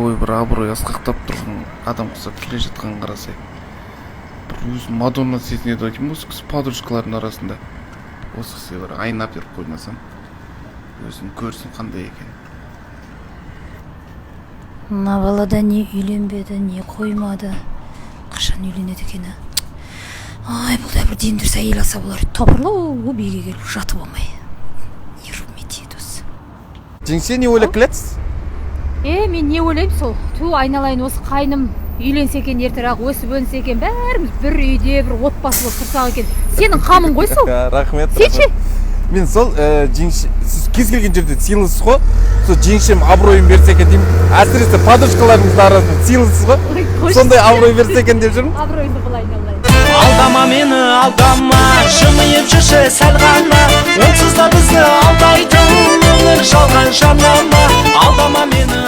Ой, бір абырой асқақтап тұрған адам құсап келе жатқанын қарасай, бір өзін мадонна сезінеді ау деймін осы кісі подружкаларының арасында. Осы кісіге бір айна беріп қоймасам, өзін көрсін қандай екен. Мына бала да не үйленбеді, не қоймады. Қашан үйленеді екен, а? Ай, бұл да бір дені дұрыс әйел алса болар, топырлап үйге келіп жатып алмай, нервіме тиеді осы. Жеңше, не ойлап келатсыз? Е, мен не ойлаймын сол, ту, айналайын, осы қайным үйленсе екен, ертерек өсіп өнсе екен, бәріміз бір үйде бір отбасы болып тұрсақ екен. Сенің қамың ғой сол. Рахмет. Сен ше? Мен сол, жеңше, сіз кез келген жерде сыйлысыз ғой, сол жеңшем абыройын берсе екен деймін. Әсіресе подружкаларыңыздың арасында сыйлысыз ғой. Ой. Сондай абырой берсе екен деп жүрмін. Абыройды былай, айналайын. Алдама мені, алдама, жымиып жүрші сәл ғана. Онсыз да бізді алдайтын өмір жалған жарнама. Алдама мені.